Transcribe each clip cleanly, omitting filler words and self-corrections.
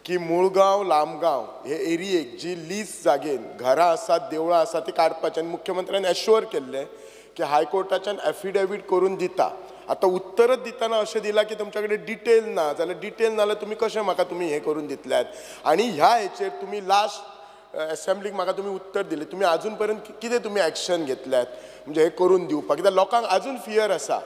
की मुळगांव लामगांव हे एरियेक जी लीज जागेन घरां आसात, देवळां आसात ती काडपाचें आनी मुख्यमंत्र्यान एश्योर केल्लें की हायकोर्टाच्यान एफिडेवीट करून दिता. आतां उत्तरच दितना अशें दिलां की तुमच्या कडेन डिटेल ना, जाल्यार डिटेल ना जाल्यार तुमी कशें म्हाका तुमी हें करून दितल्यात? आनी ह्या हेचेर तुमी लास्ट एसेंब्लीक म्हाका तुमी उत्तर दिलें, तुमी आजून पर्यंत कितें तुमी एक्शन घेतल्यात म्हणजे हें करून दिवपाक? कित्याक लोकांक आजून फियर आसा,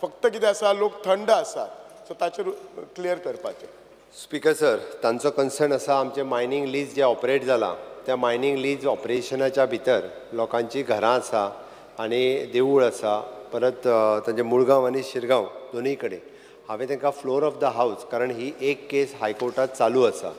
फक्त कितें आसा लोक थंड आसात, सो ताचेर क्लियर करपाचें. स्पीकर सर, तांचो कन्सर्न आसा आमचें मायनींग लीज जें ऑपरेट जालां त्या मायनींग लीज ऑपरेशनाच्या भितर लोकांचीं घरां आसा आनी देवूळ आसा, परत तांचे मुळगांव आनी शिरगांव दोनूय कडेन. हांवें तांकां फ्लोर ऑफ the house, कारण ही एक केस हायकोर्टांत चालू आसा,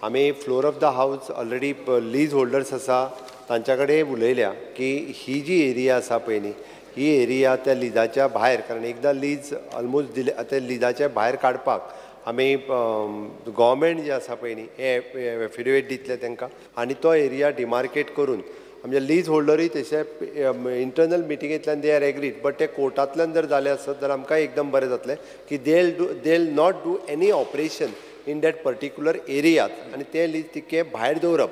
आमी floor of the house already lease holders आसा तांच्या कडेन उलयल्या की ही जी एरिया आसा पळय न्ही, ही एरिया त्या लिजाच्या भायर, कारण एकदां लीज ऑलमोस्ट दिले त्या लिजाच्या भायर काडपाक आमी गव्हर्मेंट जे आसा पळय न्ही हे एफिडेवीट दितले तांकां आनी तो एरिया डिमार्केट करून आमचे लीज होल्डरूय तशे internal मिटिंगेंतल्यान they are agreed, but ते कोर्टांतल्यान जर जालें आसत जाल्यार आमकां एकदम बरें जातलें की they not do any operation in that particular area आनी ते लीज तितके भायर दवरप.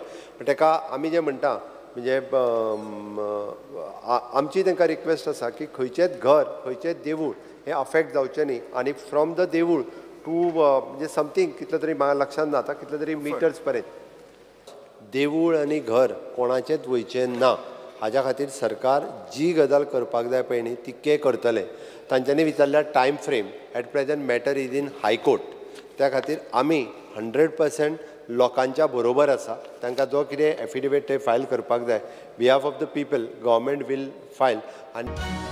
ताका आमी जें म्हणटा म्हणजे आमची तांकां रिक्वेस्ट आसा की खंयचेंच घर खंयचेंच देवूळ हें अफेक्ट जावचें न्ही आनी फ्रॉम the देवूळ टू म्हणजे समथींग कितले तरी म्हाका लक्षांत ना आतां कितले तरी मिटर्स पर्यंत देवूळ आनी घर कोणाचेंच वयचें ना. हाज्या खातीर सरकार जी गजाल करपाक जाय पळय न्ही तितकें करतलें. तांच्यांनी विचारल्यार time frame, at present matter is in high court, त्या खातीर आमी 100% लोकांच्या बरोबर आसा. तांकां जो कितें एफिडेवीट ते फायल करपाक जाय behalf of the people government will file. आनी